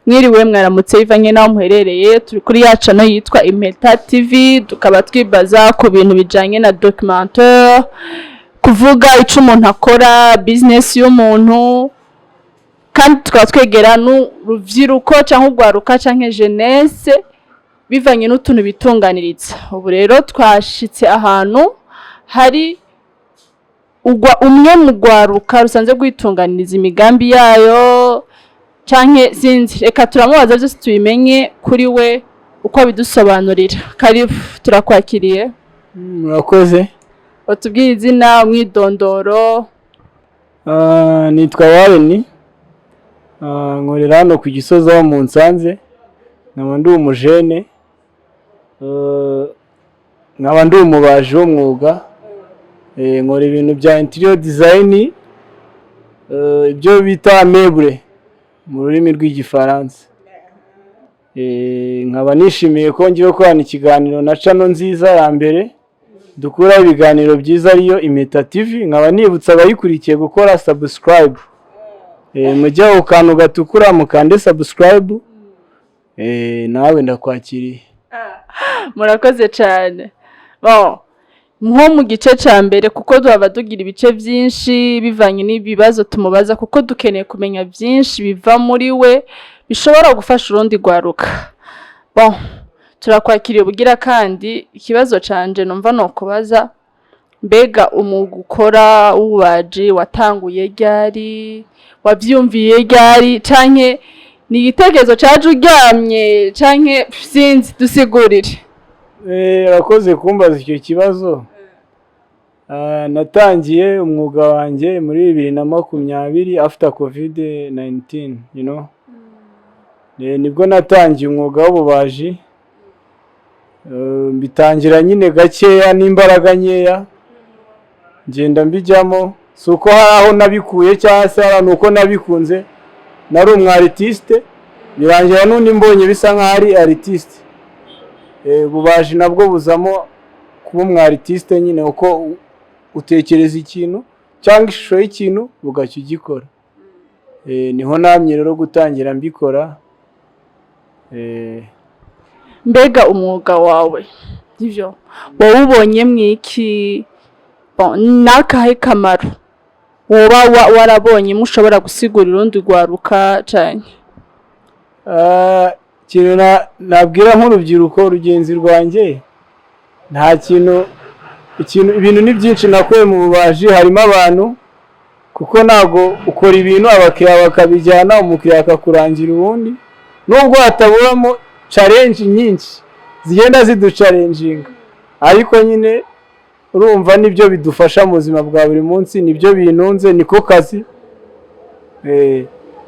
Mwiriwe, mwaramutse, bivanye n'aho muherereye. Turi kuri ya channel yitwa Impeta TV, tukaba twibaza ku bintu bijanye na documentaire, kuvuga ico umuntu akora, business y'umuntu, kandi tukaba twegera n'urubyiruko canke urwaruka canke jeunesse, bivanye n'utuntu bitunganiriza. Ubu rero twashitse ahantu hari ugwa umwe mu rwaruka rusanzwe rwitunganiriza imigambi yayo, canke sinzi, reka turamubaza byose tubimenye kuri we uko abidusobanurira. Karibu, turakwakiriye. Murakoze. Watubwiye izina, umwidondoro? Nitwa Warren. Nkorera hano ku Gisozi aho mu Nsanze, nkaba ndi umujene. Nkaba ndi umubaji w'umwuga. Nkora ibintu bya interior design, ibyo bita meuble mu rurimi rw'Igifaransa. Nkaba nishimiye ko ngiye gukorana ikiganiro na channel nziza ya mbere dukuraho ibiganiro byiza, ariyo Impeta TV. Nkaba nibutsa abayikurikiye gukora subscribe. Mujye ku kantu gatukura mukande subscribe. Nawe ndakwakiriye. Murakoze cyane. Bon, nko mu gice ca mbere, kuko duhava tugira ibice byinshi bivanye n'ibibazo tumubaza, kuko dukeneye kumenya byinshi biva muri we bishobora gufasha urundi rwaruka. Bon, turakwakiriye ubugira kandi. Ikibazo canje numva nokubaza: mbega umwuga ukora w'ububaji watanguye ryari? Wavyumviye ryari? Canke ni igitekerezo caje uryamye, canke sinzi, dusigurire. Urakoze kumbaza icyo kibazo. Natangiye umwuga wanjye muri 2020, after COVID 19. Nibwo natangiye umwuga w'ububaji. Mbitangira nyine gakeya n'imbaraga nkeya, ngenda mbijyamo. Si uko hari aho nabikuye cyangwa se hari, ni uko nabikunze. Nari umu artiste, birangira n'undi mbonye bisa nkaho ari artiste. Ububaji nabwo buzamo kuba umu artiste nyine, uko utekereza ikintu cyangwa ishusho y'ikintu ugacya ugikora. Niho namye rero gutangira mbikora. Mbega umwuga wawe ivyo wawubonye mwiki? Bon, nakahe kamaro woba warabonye mushobora gusigurira urundi rwaruka canke? Ikintu nabwira nk'urubyiruko rugenzi rwanjye, nta kintu, ikintu, ibintu ni byinshi nakuye mu bubaji. Harimo abantu, kuko ntabwo ukora ibintu abakiriya bakabijyana, umukiriya akakurangira ubundi, nubwo hataburamo challenge nyinshi zigenda ziduchallenginga, ariko nyine urumva nibyo bidufasha mu buzima bwa buri munsi, nibyo bintunze, niko kazi.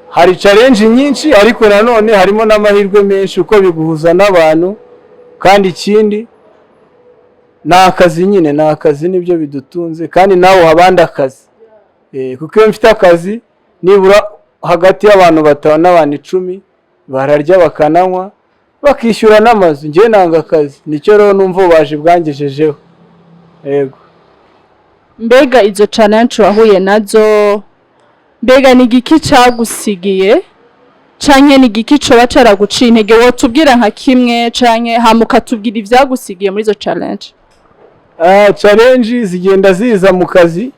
Hari challenge nyinshi, ariko nanone harimo n'amahirwe menshi, uko biguhuza n'abantu. Kandi ikindi ni akazi nyine, ni akazi, nibyo bidutunze, kandi nawe uha abandi akazi. Kuko iyo mfite akazi, nibura hagati y'abantu 5 n'abantu 10 bararya, bakananywa, bakishyura n'amazu. Njyewe nanga akazi, nicyo rero numva ububaji bwangejejeho, yego. Mbega izo challenge wahuye nazo, mbega ni igiki cagusigiye, canke ni igiki coba caraguciye intege? Wotubwira nka kimwe, canke hama ukatubwira ivyagusigiye muri izo challenge? Challenge zigenda ziza mu kazi,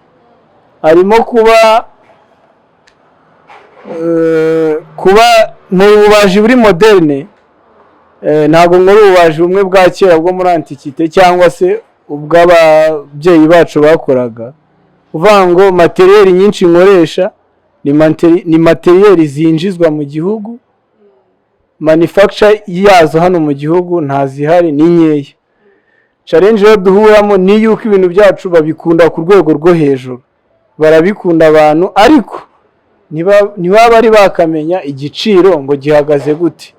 harimo kuba mu bubaji buri moderne. Ntabwo nkora ububaji bumwe bwa kera bwo muri antiquité cyangwa se ubw'ababyeyi bacu bakoraga. Uvuga ngo matériel nyinshi nkoresha ni matériel zinjizwa mu gihugu, manufacture yazo hano mu gihugu ntazihari, ni nkeya. Challenge rero duhuramo ni yuko ibintu byacu babikunda ku rwego rwo hejuru, barabikunda abantu, ariko ntibaba bari bakamenya igiciro ngo gihagaze gute.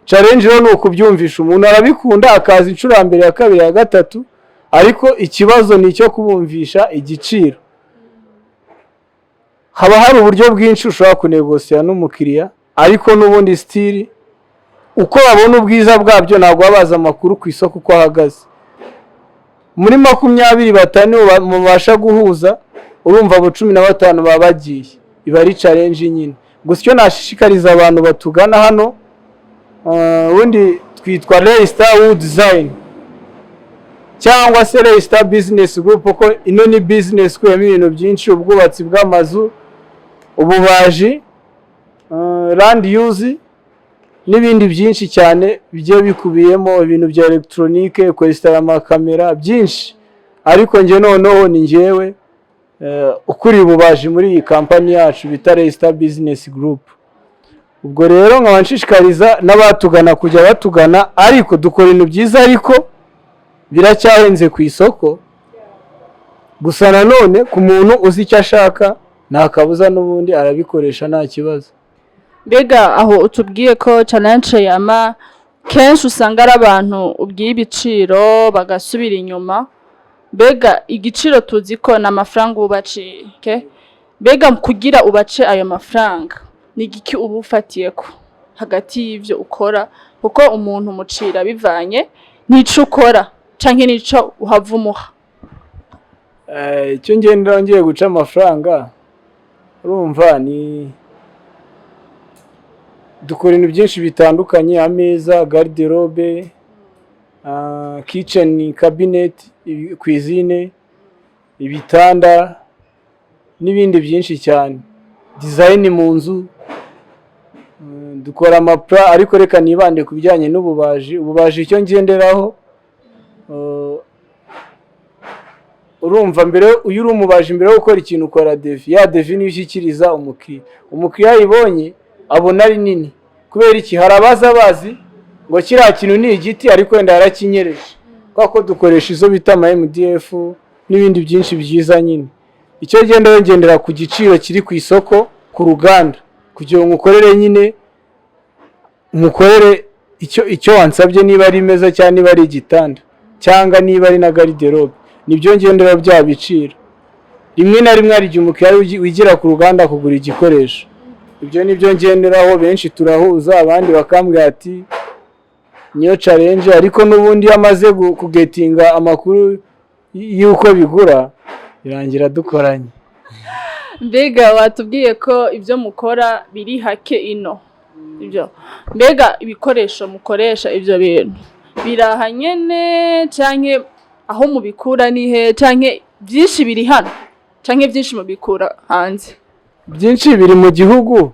Challenge rero ni ukubyumvisha umuntu. Arabikunda, akaza inshuro ya mbere, ya kabiri, ya gatatu, ariko ikibazo ni icyo kubumvisha igiciro. Haba hari uburyo bwinshi ushobora kunegosiya n'umukiriya, ariko n'ubundi still uko babona ubwiza bwabyo, ntabwo baba bazi amakuru ku isoko uko ahagaze. Muri 25 mubasha guhuza, urumva abo 15 baba bagiye, iba ari challenge nyine. Gusa icyo nashishikariza abantu batugana hano, ubundi twitwa Leicester Wood Design cyangwa se Leicester Business Group, kuko ino ni business ikubiyemo ibintu byinshi: ubwubatsi bw'amazu, ububaji, land use n'ibindi byinshi cyane bigiye bikubiyemo, ibintu bya elegitoronike, kwesitara amakamera, byinshi. Ariko njye noneho ni njyewe ukuriye ububaji muri iyi kampani yacu bita Leicester Business Group. Ubwo rero nkaba nshishikariza n'abatugana kujya batugana, ariko dukora ibintu byiza, ariko biracyahenze ku isoko. Gusa nanone ku muntu uzi icyo ashaka, nta kabuza n'ubundi arabikoresha, nta kibazo. Mbega aho utubwiye ko challenge yama kenshi usanga ari abantu ubwiye ibiciro bagasubira inyuma. Mbega igiciro tuzi ko ni amafaranga ubaciye, okay? Mbega kugira ubace ayo mafaranga, ni igiki uba ufatiyeko hagati y'ivyo ukora? Kuko umuntu umucira bivanye n'ico ukora canke n'ico uhava umuha. Icyo ngenda ngiye guca amafaranga, urumva ni dukora ibintu byinshi bitandukanye: ameza, garde-robe, kitchen cabinet, cuisine, ibitanda n'ibindi byinshi cyane, design mu nzu. Dukora amapla, ariko reka nibande ku bijyanye n'ububaji. Ububaji, icyo ngenderaho, urumva mbere iyo uri umubaji, mbere yo gukora ikintu ukora devis. Ya devis niyo ushyikiriza umukiriya. Umukiriya ayibonye abona ari nini. Kubera iki? Hari abaza bazi ngo kiriya kintu ni igiti, ariko wenda yarakinyereje, kubera ko dukoresha izo bita ama MDF n'ibindi byinshi byiza nyine. Icyo ngenda ngendera ku giciro kiri ku isoko ku ruganda, kugira ngo ukorere nyine, mukorere icyo wansabye, niba ari imeza cyangwa niba ari igitanda cyangwa niba ari na garde-robe, nibyo ngendera bya biciro. Rimwe na rimwe hari igihe umukiriya wigira ku ruganda kugura igikoresho. Ibyo nibyo ngenderaho. Benshi turahuza, abandi bakambwira ati niyo challenge, ariko n'ubundi iyo amaze kugetinga amakuru y'uko bigura, birangira dukoranye. Mbega watubwiye ko ibyo mukora biri hake ino, ibyo mbega ibikoresho mukoresha, ibyo bintu biraha nyene, canke aho mubikura ni he? Canke byinshi biri hano, canke byinshi mubikura hanze? Byinshi biri mu gihugu,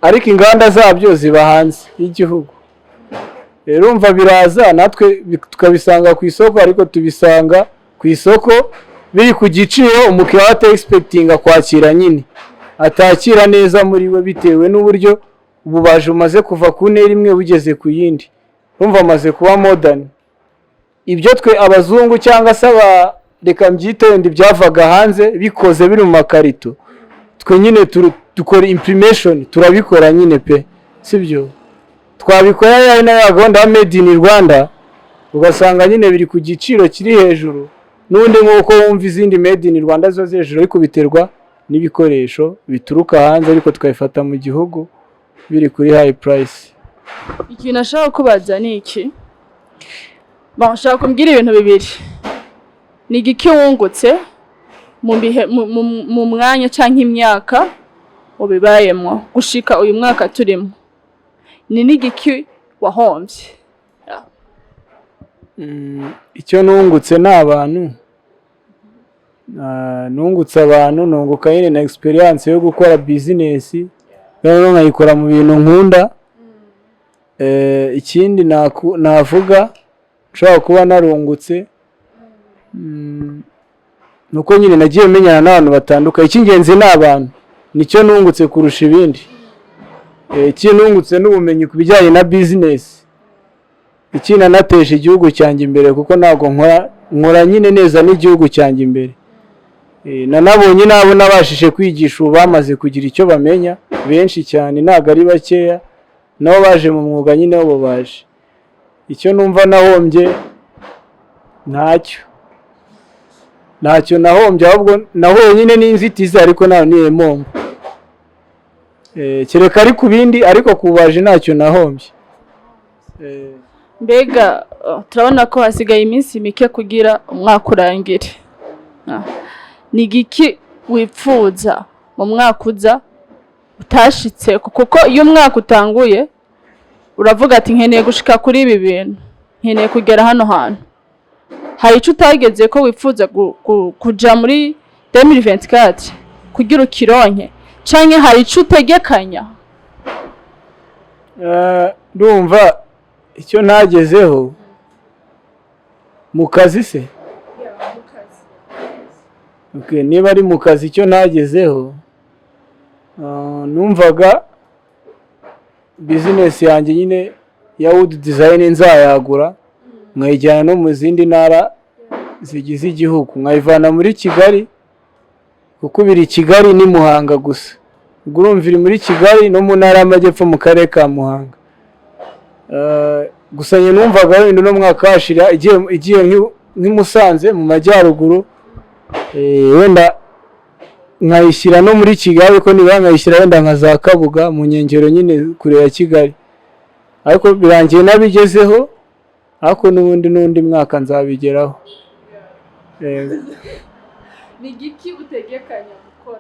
ariko inganda zabyo ziba hanze y'igihugu. Rero urumva biraza natwe tukabisanga ku isoko, ariko tubisanga ku isoko biri ku giciro umukiriya aba expectinga kwakira nyine, atakira neza muri we, bitewe n'uburyo ububaji bumaze kuva ku ntera imwe bugeze ku yindi. Urumva amaze kuba modern. Ibyo twe abazungu cyangwa se aba, reka mbyite wenda, ibyavaga hanze bikoze biri mu makarito, twe nyine dukora imprimation, turabikora nyine pe, sibyo? Twabikora yari na ya gahunda ya made in Rwanda, ugasanga nyine biri ku giciro kiri hejuru n'ubundi, nk'uko wumva izindi made in Rwanda zo ziri hejuru, ariko biterwa n'ibikoresho bituruka hanze, ariko tukabifata mu gihugu biri kuri high price. Ikintu nashaka kubaza ni iki. Bon, nshaka kumbwira ibintu bibiri: ni igiki wungutse mu bihe mu mwanya canke imyaka ubibayemwo gushika uyu mwaka turimo, ni n'igiki wahomvye? Icyo nungutse ni abantu. Nungutse abantu, nunguka nyine na experience yo gukora business, noneho nkayikora mu bintu nkunda. Ikindi navuga nshobora kuba narungutse, ni uko nyine nagiye menyana n'abantu batandukanye. Icy'ingenzi ni abantu, nicyo nungutse kurusha ibindi. Ikindi nungutse n'ubumenyi ku bijyanye na business. Ikindi, nanateje igihugu cyanjye imbere, kuko ntabwo nkora nyine neza n'igihugu cyanjye imbere. Nanabonye n'abo nabashije kwigisha ubu bamaze kugira icyo bamenya, benshi cyane, ntabwo ari bakeya, nabo baje mu mwuga nyine w'ububaji. Icyo numva nahombye, ntacyo nahombye, ahubwo nahuye nyine n'inzitizi, ariko ntayo niye mpombo. Kereka ari ku bindi, ariko ku bubaji ntacyo nahombye. Mbega turabona ko hasigaye iminsi mike kugira umwaka urangire. Ni igiki wipfuza mu mwaka uza? Utashitse, kuko iyo umwaka utanguye uravuga ati: "Nkeneye gushika kuri ibi bintu, nkeneye kugera hano hantu." Hari ico utageze ko wifuza kuja muri 2024 kugira ukironke, canke hari ico utegekanya? Ndumva icyo ntagezeho mu kazi se? Okay, niba ari mu kazi icyo ntagezeho, numvaga business yanjye nyine ya wood design nzayagura, nkayijyana no mu zindi ntara zigize igihugu, nkayivana muri Kigali, kuko biri Kigali ni Muhanga gusa. Ubwo urumva iri muri Kigali no mu Ntara y'Amajyepfo, mu karere ka Muhanga. Gusa njye numvaga wenda uno mwaka washira igiye nk'i Musanze mu majyaruguru, wenda nkayishyira no muri Kigali, ariko nibura nkayishyira wenda nka za Kabuga, mu nkengero nyine, kure ya Kigali. Ariko birangiye nabigezeho, ariko n'ubundi n'undi mwaka nzabigeraho. Ni igiki utegekanya gukora?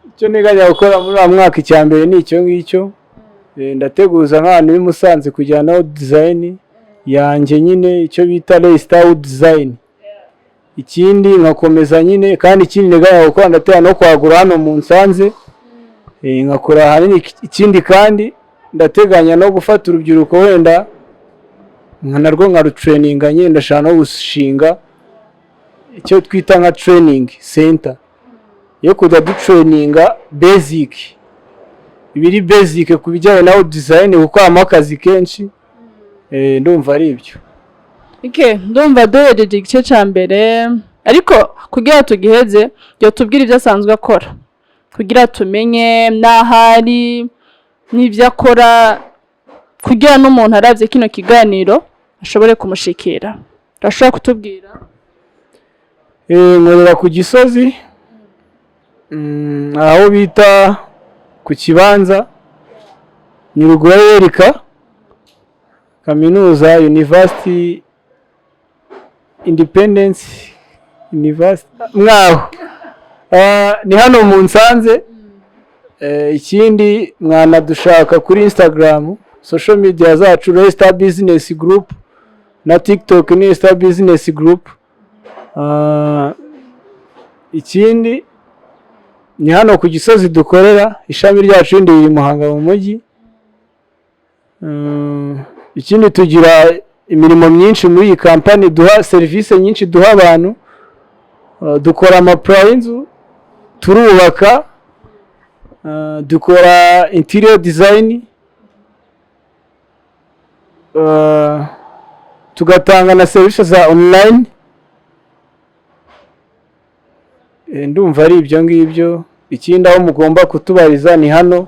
Icyo nteganya gukora muri uwo mwaka, icya mbere ni icyo ngicyo. Ndateguza nk'ahantu b'i Musanze kujyanaho design yanjye nyine, icyo bita Leicester Wood Design. Ikindi nkakomeza nyine, kandi ikindi nteganya gukora, ndateganya no kwagura hano mu Nsanze, nkakora ahanini. Ikindi kandi ndateganya no gufata urubyiruko, wenda nka narwo nkarutraininga nyine. Ndashaka no gushinga icyo twita nka training center yo kujya dutraininga basic, ibiri basic ku bijyanye na wood design, kuko habamo akazi kenshi. Ndumva ari ibyo. Okay, ndumva duhejeje igice ca mbere, ariko kugira tugiheze yotubwira ibyo asanzwe akora, kugira tumenye n'ahari n'ibyo akora, kugira n'umuntu aravye kino kiganiro ashobore kumushikira. Urashobora kutubwira? Nkorera ku Gisozi, aho bita ku Kibanza, ni ruguru ya Yerika Kaminuza, University Independence University mwaho. Ni hano mu Nsanze. Ikindi mwanadushaka kuri Instagram, social media zacu, Leicester Business Group, na TikTok ni Leicester Business Group. Ikindi ni hano ku Gisozi dukorera, ishami ryacu rindi riri Muhanga mu mujyi. Ikindi tugira imirimo myinshi muri iyi kampani, duha serivisi nyinshi, duha abantu. Dukora amaplan y'inzu, turubaka, dukora interior design, tugatanga na serivisi za online. Ndumva ari ibyo ngibyo. Ikindi aho mugomba kutubariza ni hano,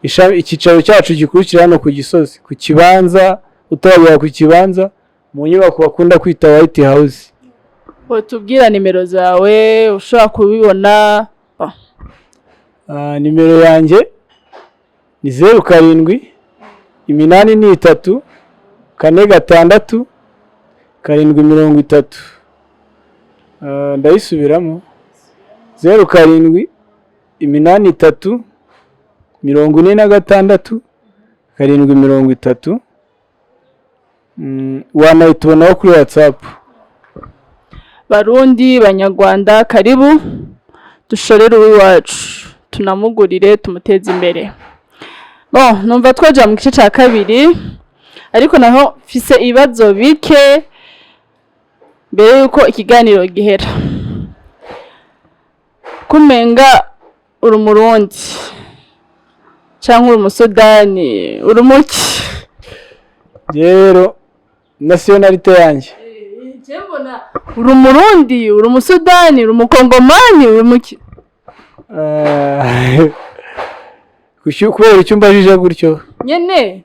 icyicaro cyacu gikurikira hano ku Gisozi, ku Kibanza, utaragera ku Kibanza, mu nyubako bakunda kwita White House. Tubwira nimero zawe ushobora kubibona. Nimero yanjye ni 0783 4 6 7 30. Ndayisubiramo: 0783 46 7 30. Wanayitubonaho kuri WhatsApp. Barundi, Banyarwanda, karibu dushorere uw'iwacu, tunamugurire, tumuteze imbere. Bon, numva twaja mu gice ca kabiri, ariko naho mfise ibibazo bike mbere yuko ikiganiro gihera. Kumenga uri Umurundi canke uri Umusudani, uri umuki? Rero nationalité yanjye, Uri Umurundi, uri Umusudani, uri Umukongomani, uri umuki? Kubera icyo umbajije gutyo? Nyene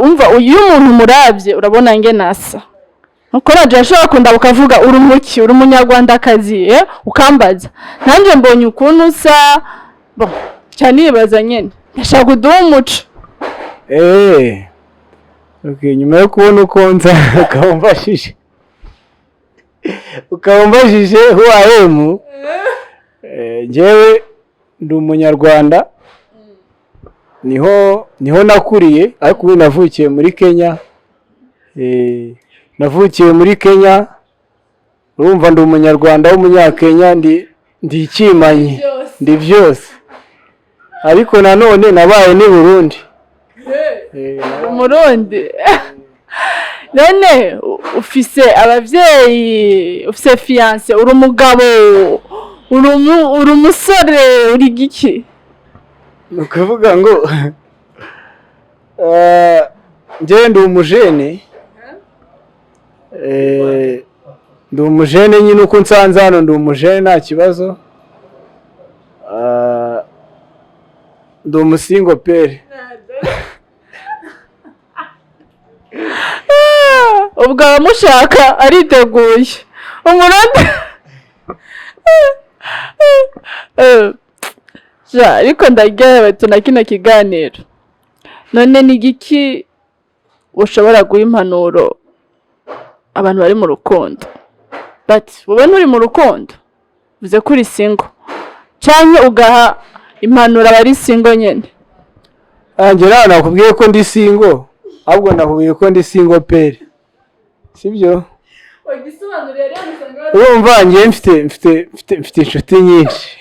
umva, iyo umuntu umuravye urabona ngene asa. Nuko raje ashobora kundaba ukavuga uri umuki, uri Umunyarwandakazi, ukambaza nanje mbonye ukuntu usa. Bon, cyane nibaza nyene, ndashaka kuduha umuco. Okay, nyuma yo kubona uko nza, ukaba umbajije who I am, njyewe ndi Umunyarwanda. Niho nakuriye, ariko ubu navukiye muri Kenya. Navukiye muri Kenya. Urumva ndi Umunyarwanda w'Umunyakenya, ndi ikimanyi, ndi byose, ariko nanone nabaye n'i Burundi. Umurundi. None ufise abavyeyi, ufise fiancé, uri umugabo, uri umusore, uri giki? Ni ukuvuga ngo njyewe ndi umujene. Ndi umujene nyine, uko nsanze hano ndi umujene, nta kibazo. Ndi umusingle père. Ubwo abamushaka ariteguye, Umurundi. Ja, ariko ndaryohewe tuna kino kiganiro. None ni igiki ushobora guha impanuro abantu bari mu rukundo? But wowe nturi mu rukundo, uvuze ko uri single, canke ugaha impanuro abari single nyene? Njye nawe nakubwiye ko ndi single, ahubwo nakubwiye ko ndi single père, sibyo? Urumva njye mfite inshuti nyinshi.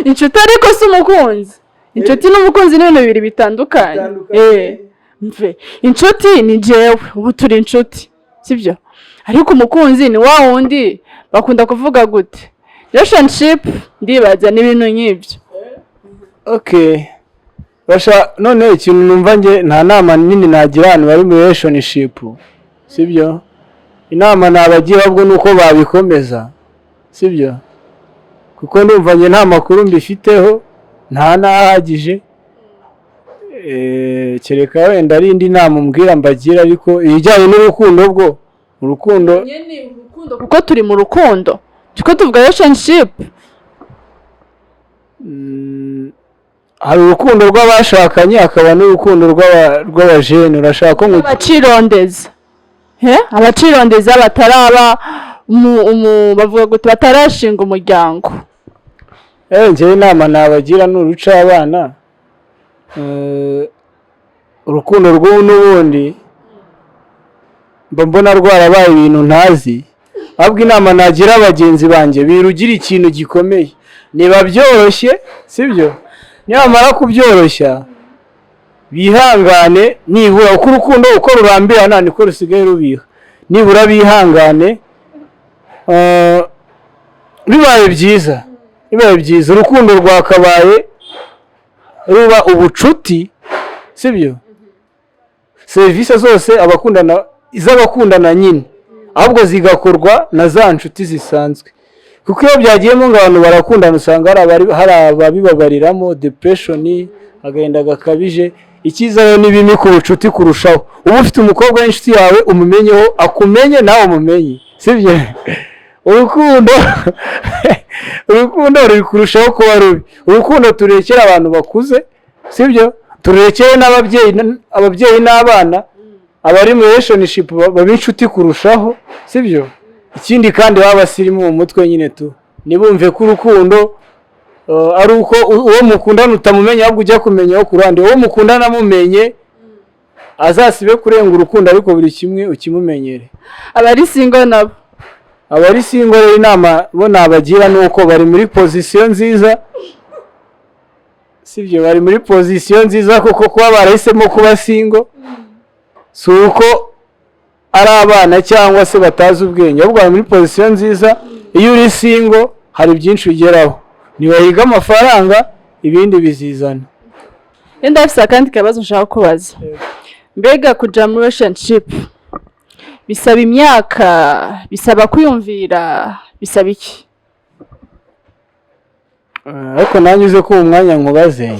Inshuti ariko si umukunzi. Inshuti n'umukunzi ni ibintu bibiri bitandukanye. Bitandukanye. Mve inshuti ni jewe, ubu turi inshuti, sibyo? Ariko umukunzi ni wa wundi bakunda kuvuga gute, relationship, ndibaza n'ibintu nk'ibyo. Okay, basha none ikintu numva njye, nta nama nini nagira abantu bari muri relationship, sibyo? Inama nabagira ahubwo ni uko babikomeza, sibyo? Kuko ndumva njye nta makuru mbifiteho, nta n'ahagije. Kereka wenda ari indi nama umbwira mbagira, ariko ibijyanye n'urukundo bwo urukundo. Nyene urukundo, kuko turi mu rukundo, turiko tuvuga relationship. Hari urukundo rw'abashakanye, hakaba n'urukundo rw'abajene. Urashaka ko Abacirondeza, he, abacirondeza bataraba bavuga gute, batarashinga umuryango. Njyewe inama nabagira ni uruca abana. Urukundo rw'ubu n'ubundi mba mbona rwarabaye ibintu ntazi. Ahubwo inama nagira bagenzi banjye, birugira ikintu gikomeye, niba byoroshye, sibyo? Nibamara kubyoroshya bihangane, nibura uko urukundo uko rurambirana niko rusigaye rubiha, nibura bihangane. Bibaye byiza urukundo rwakabaye ruba ubucuti, sibyo? Serivisi zose abakundana, iz'abakundana nyine, ahubwo zigakorwa na za nshuti zisanzwe, kuko iyo byagiyemo ngo abantu barakundana, usanga hari ababibabariramo, depression, agahinda gakabije. Icyiza rero ni bimwe ku bucuti kurushaho. Uba ufite umukobwa w'inshuti yawe, umumenyeho, akumenye, nawe umumenye, sibyo? Urukundo ruri kurushaho kuba rubi. Urukundo turekere abantu bakuze, sibyo? Turekere n'ababyeyi, ababyeyi n'abana. Abari muri relationship baba inshuti kurushaho, sibyo? Ikindi kandi baba basirimu mu mutwe nyine tu, ntibumve ko urukundo ari uko uwo mukundana utamumenya, ahubwo ujya kumenya wo ku ruhande. Uwo mukundana amumenye, azasibe kurenga urukundo, ariko buri kimwe ukimumenyere. Abari single nabo? Abari single rero, inama bo nabagira ni uko bari muri position nziza, sibyo? Bari muri position nziza, kuko kuba barahisemo kuba single si uko ari abana cyangwa se batazi ubwenge, ahubwo bari muri position nziza. Iyo uri single hari byinshi ugeraho. Ntibahiga amafaranga, ibindi bizizana. Yenda afise akandi kabazo nshaka kubaza. Mbega kuja muri relationship bisaba imyaka, bisaba kwiyumvira, bisaba iki? Ariko nanjye uze ko uwo mwanya nkubaze.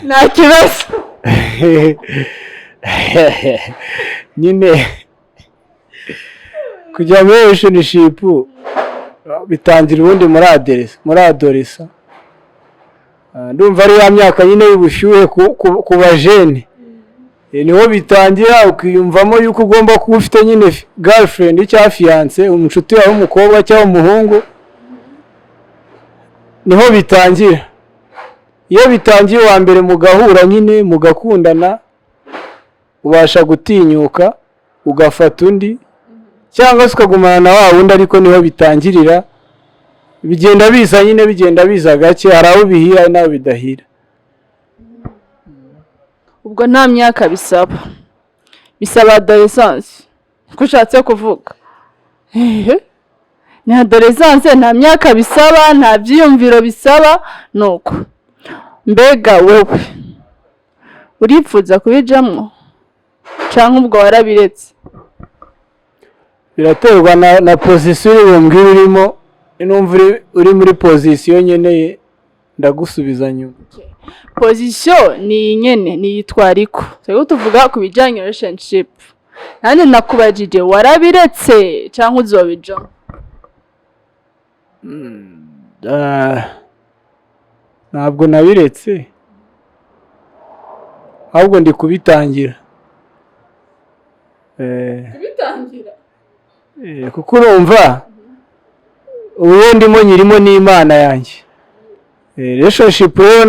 Nta kibazo. Nyine kujya muri relationship bitangira ubundi muri adolescence, muri adolescence. Ndumva ari ya myaka nyine y'ubushyuhe ku bajene. Niho bitangira, ukiyumvamo yuko ugomba kuba ufite nyine girlfriend cyangwa fiancé, inshuti yawe w'umukobwa cyangwa umuhungu, niho bitangira. Iyo bitangiye uwa mbere, mugahura nyine mugakundana, ubasha gutinyuka ugafata undi cyangwa se ukagumana na wa wundi. Ariko niho bitangirira, bigenda biza nyine, bigenda biza gake. Hari aho bihira, hari n'aho bidahira. Ubwo nta myaka bisaba, bisaba adolescence ko ushatse kuvuga. Ehe, ni adolescence, nta myaka bisaba, nta byiyumviro bisaba. Nuko mbega wowe uripfuza kubijamwo cyangwa ubwo warabiretse? Biraterwa na position uri bumbwire urimo. Numva uri muri position nkeneye, ndagusubiza nyuma. Position ni iyi nyene, ni iyitwariko. Twebwe tuvuga ku bijyanye na relationship. Nanjye nakubajije: warabiretse cyangwa uzobijamo? Ah, ntabwo nabiretse, ahubwo ndi kubitangira. Kubitangira? Kuko urumva uwo ndimo nyirimo n'Imana yanjye. Relationship rero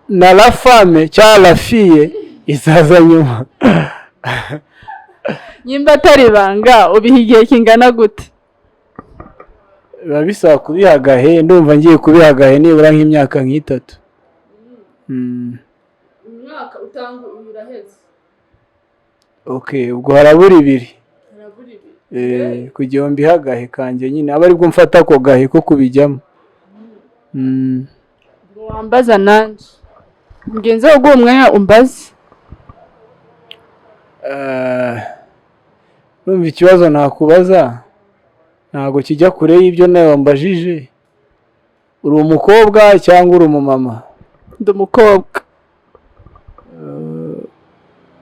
na la femme cyangwa la fille izaza nyuma. Nyimba atari ibanga, ubiha igihe kingana gute? Biba bisaba kubiha agahe. Ndumva ngiye kubiha agahe nibura nk'imyaka nk'itatu. Umwaka utanga uraheze. Okay, ubwo harabura 2. Harabura 2. Kugira ngo mbihe agahe kanjye nyine, abe aribwo mfata ako gahe ko kubijyamo. Ubwo wambaza nanjye mugenzi we, uguha umwanya umbaze. Urumva ikibazo nakubaza ntabwo kijya kure y'ibyo nawe wambajije. Uri umukobwa cyangwa uri umumama? Ndi umukobwa.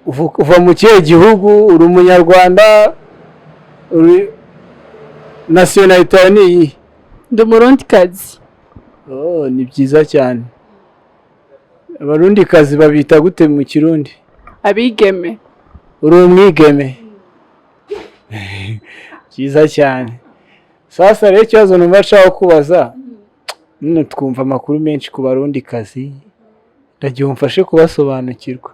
Uva mu kihe gihugu? Uri umunyarwanda? Uri nationalité yawe ni iyihe? Ndi Umurundikazi. Oh, ni byiza cyane. Abarundikazi babita gute mu Kirundi? Abigeme. Uri umwigeme, byiza cyane. Sasa rero ikibazo numva nshaka kubaza nyine, twumva amakuru menshi ku Barundikazi, ndagiye umfashe kubasobanukirwa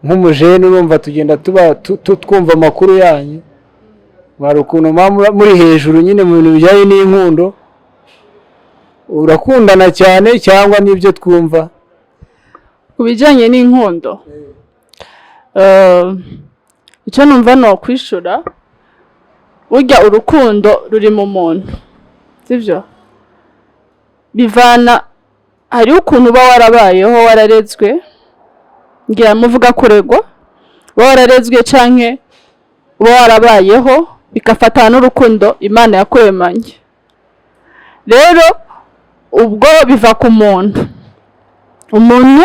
nk'umujene. Urumva tugenda tuba twumva amakuru yanyu, hari ukuntu muba muri hejuru nyine mu bintu bijyanye n'inkundo. Urakundana cyane cyangwa n'ibyo twumva? Ku bijyanye n'inkundo, icyo numva ni ukwishura, burya urukundo ruri mu muntu, sibyo? Bivana, hariho ukuntu uba warabayeho, wararezwe, ngira muvuga kuregwa, uba wararezwe canke uba warabayeho, bigafatana n'urukundo Imana yakuremanye. Rero ubwo biva ku muntu. Umuntu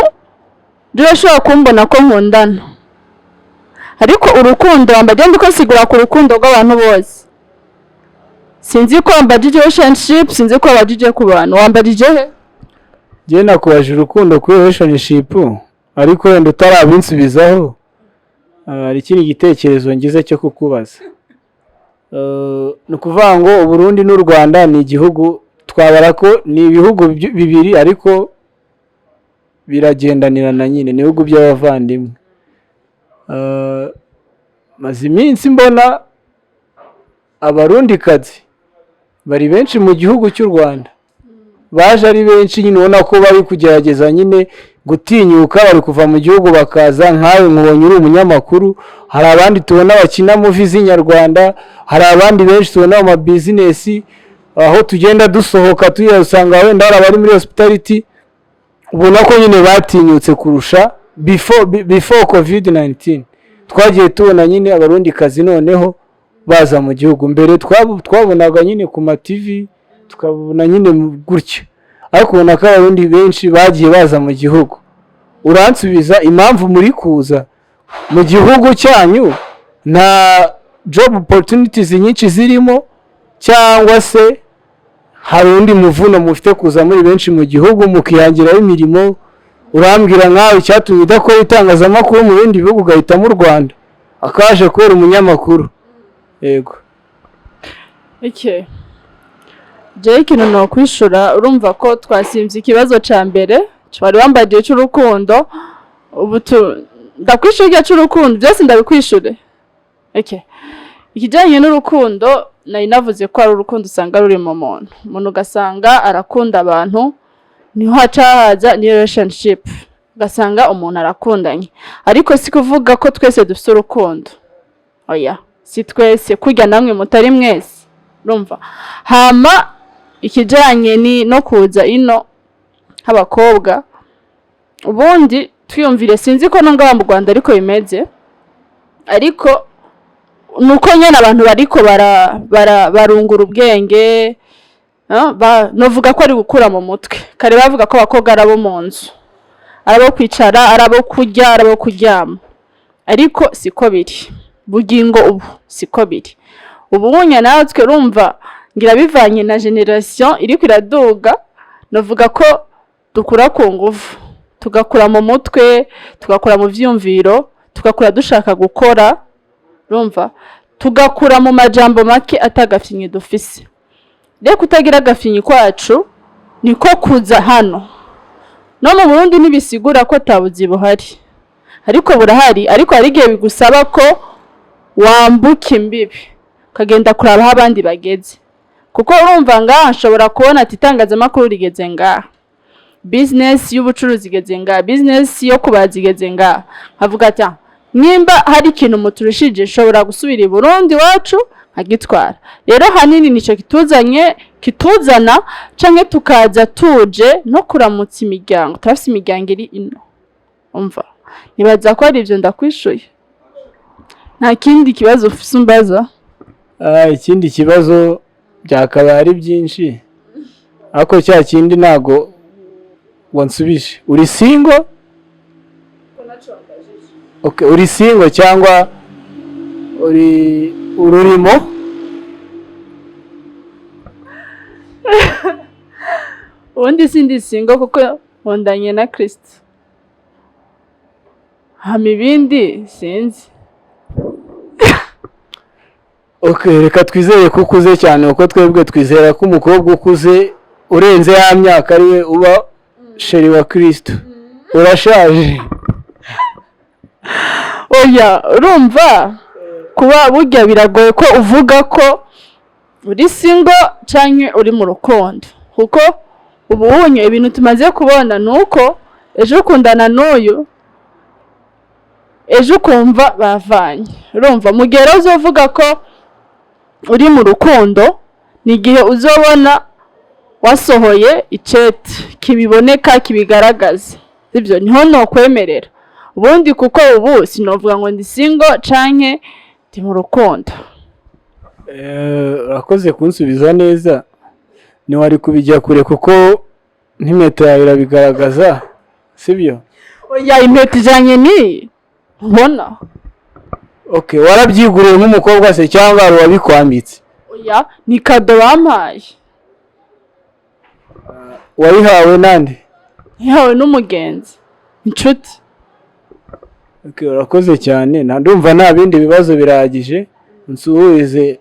rero ashobora kumbona ko nkundana, ariko urukundo wambajije, ndiko nsigura ku rukundo rw'abantu bose. Sinzi ko wambajije relationship, sinzi ko wambajije ku bantu. Wambajije he? Njyewe nakubajije urukundo kuri relationship, ariko wenda utarabinsubizaho, hari ikindi gitekerezo ngize cyo kukubaza. Ni ukuvuga ngo Uburundi n'u Rwanda ni igihugu twabara ko ni ibihugu bibiri, ariko biragendanirana nyine, ni ibihugu by'abavandimwe. Maze iminsi mbona Abarundikazi bari benshi mu gihugu cy'u Rwanda, baje ari benshi nyine, ubona ko bari kugerageza nyine gutinyuka, bari kuva mu gihugu bakaza. Nkawe nkubonye uri umunyamakuru, hari abandi tubona bakina movie z'inyarwanda, hari abandi benshi tubona mu mabizinesi. Aho tugenda dusohoka tujya usanga wenda hari abari muri hospitality, ubona ko nyine batinyutse kurusha before COVID 19. Twagiye tubona nyine Abarundikazi noneho baza mu gihugu. Mbere twabonaga nyine ku ma TV, tukabona nyine gutya, ariko ubona ko Abarundi benshi bagiye baza mu gihugu. Uransubiza impamvu muri kuza mu gihugu cyanyu? Nta job opportunities nyinshi zirimo, cyangwa se hari undi muvuno mufite kuza muri benshi mu gihugu mukihangiraho imirimo? Urambwira nkawe icyatumye udakora itangazamakuru mu bindi bihugu, ugahitamo u Rwanda, akaje kubera umunyamakuru. Yego. Okay. Jewe ikintu nokwishura, urumva ko twasimvye ikibazo ca mbere. Wari wambaye cy'urukundo, ubu ndakwishyura igihe cy'urukundo byose ndabikwishure. Okay. Ikijyanye n'urukundo, nari navuze ko ari urukundo usanga ruri mu muntu, umuntu ugasanga arakunda abantu, niho haca haza ni relationship, ugasanga umuntu arakundanye. Ariko si kuvuga ko twese dufite urukundo, oya, si twese, kurya namwe mutari mwese, urumva. Hama ikijyanye ni no kuza ino nk'abakobwa, ubundi twiyumvire, sinzi ko no ngaha mu Rwanda ariko bimeze, ariko nuko nyine abantu bariko barungura ubwenge, novuga ko ari gukura mu mutwe. Kare bavuga ko abakobwa ari abo mu nzu, ari abo kwicara, ari abo kurya, ari abo kuryama, ariko siko biri bugingo ubu, siko biri ubu. Bunya natwe urumva ngira bivanye na génération iriko iraduga, novuga ko dukura ku nguvu, tugakura mu mutwe, tugakura mu vyiyumviro, tugakura dushaka gukora, urumva, tugakura mu majambo make atagafinyi dufise. Rero kutagira agafinyi kwacu niko kuza hano no mu Burundi ntibisigura ko atabuzi buhari, ariko burahari. Ariko hari igihe bigusaba ko wambuka imbibi, ukagenda kuraba aho abandi bageze, kuko urumva ngaha nshobora kubona ati itangazamakuru rigeze ngaha, business y'ubucuruzi igeze ngaha, business yo kubaza igeze ngaha, nkavuga ati: "Ah, nimba hari ikintu muturushije, nshobora gusubira i Burundi iwacu nkagitwara." Rero hanini nico kituzanye, kituzana, canke tukaza tuje no kuramutsa imiryango, turafise imiryango iri ino. Umva, nibaza ko ari ivyo ndakwishuye. Nta kindi kibazo ufise umbaza? Ikindi kibazo byakabaye ari byinshi, ariko cya kindi ntago wansubije. Uri single? Okay, uri single cyangwa uri ururimo? Ubundi sindi single kuko nkundanye na Kristo. Hama ibindi sinzi. Okay, reka twizere ko ukuze cyane, kuko twebwe twizera ko umukobwa ukuze urenze ya myaka ariwe uba chéri wa Kristo. Urashaje. Oya, urumva kuba burya biragoye ko uvuga ko uri single canke uri mu rukundo, kuko ubu unye ibintu tumaze kubona ni uko ejo ukundana n'uyu, ejo ukumva bavanye. Urumva, mu gihe rero uzovuga ko uri mu rukundo ni igihe uzobona wasohoye icete kibiboneka, kibigaragaza, sibyo? Niho nokwemerera ubundi, kuko ubu sinovuga ngo ndi single canke ndi mu rukundo. Urakoze kunsubiza neza, ntiwari kubijya kure kuko n'impeta yawe irabigaragaza, sibyo? Oya, impeta ijanye n'iyi ubona. Okay, warabyiguriye nk'umukobwa se cyangwa hari uwabikwambitse? Oya, ni cadeau bampaye. Wayihawe nande? Yahawe n'umugenzi, inshuti. Okay, urakoze cyane. Ndumva nta bindi bibazo, birahagije. Nsuhuze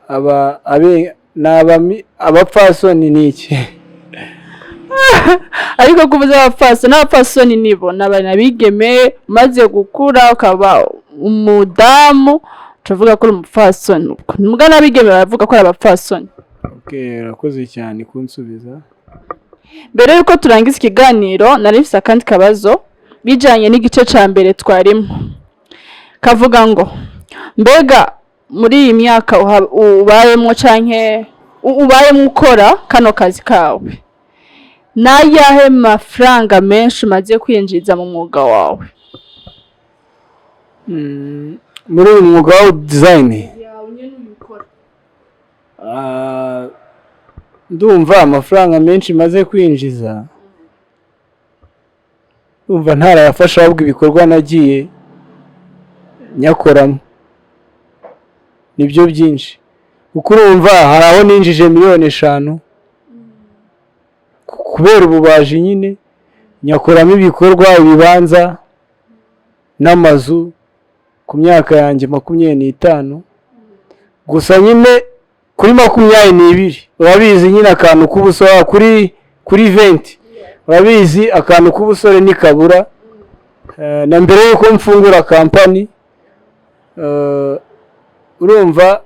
aba abe n'abami abapfasoni ni iki? Ariko kuvuza abapfasoni, n'abapfasoni nibo n'abigeme umaze gukura ukaba umudamu, tuvuga ko uri umupfasoni. Ubwo mbwa n'abigeme baravuga ko ari abapfasoni. Okay, urakoze cyane kunsubiza. Mbere yuko turangiza ikiganiro, nari mfise akandi kabazo bijanye n'igice ca mbere twarimo, kavuga ngo: mbega muri iyi myaka ubayemwo canke ubayemwo ukora kano kazi kawe, n'ayahe mafaranga menshi umaze kwinjiza mu mwuga wawe? Muri uyu mwuga wa design, ndumva amafaranga menshi maze kwinjiza, ndumva ntarayafasha, ahubwo ibikorwa nagiye nyakoramo nibyo byinshi, kuko urumva hari aho ninjije miliyoni 5 kubera ububaji nyine nyakoramo ibikorwa, ibibanza n'amazu ku myaka yanjye 25 gusa. Nyine kuri 22, urabizi nyine akantu k'ubusoha kuri 20. Urabizi, akantu k'ubusore ntikabura. Na mbere y'uko mfungura kampani, urumva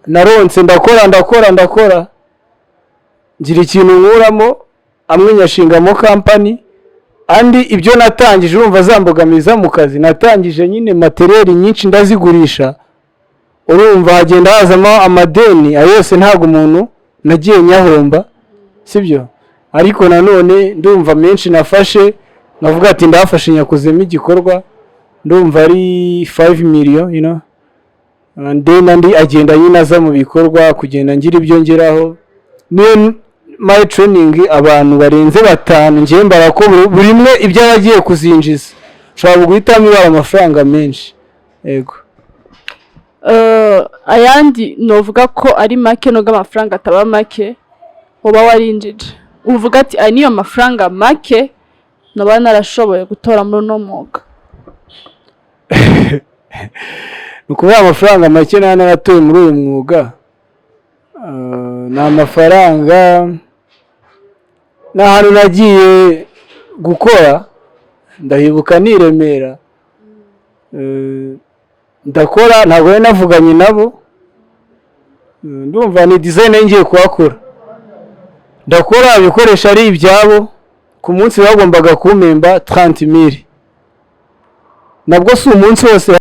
naronse, ndakora, ndakora, ndakora, ngira ikintu nkuramo, amwe nyashingamo kampani, andi ibyo natangije, urumva zambogamiza mu kazi natangije nyine, matériel nyinshi ndazigurisha. Urumva hagenda hazamo amadeni, ayo yose ntabwo umuntu nagiye nyahomba, sibyo? Ariko nanone ndumva menshi nafashe nkavuga ati ndafashe nyakozemo igikorwa, ndumva ari 5 million, and then andi agenda nyine aza mu bikorwa, kugenda ngira ibyo ngeraho. Niyo my training abantu barenze batanu, ngiye mbara ko buri umwe ibyo aba agiye kuzinjiza, ushobora guhitamo ibara amafaranga menshi, yego. Ayandi novuga ko ari make, nubwo amafaranga ataba make, uba warinjije uvuga ati aya niyo mafaranga make naba narashoboye gutora muri uno mwuga. Ni ukuvuga amafaranga make naba naratoye muri uyu mwuga, ni amafaranga, ni ahantu nagiye gukora, ndahibuka ni i Remera. Ndakora, ntabwo nari navuganye nabo. Ndumva ni design ngiye kuhakora, ndakora, ibikoresho ari ibyabo, ku munsi bagombaga kumpemba 30 mille, nabwo si umunsi wose.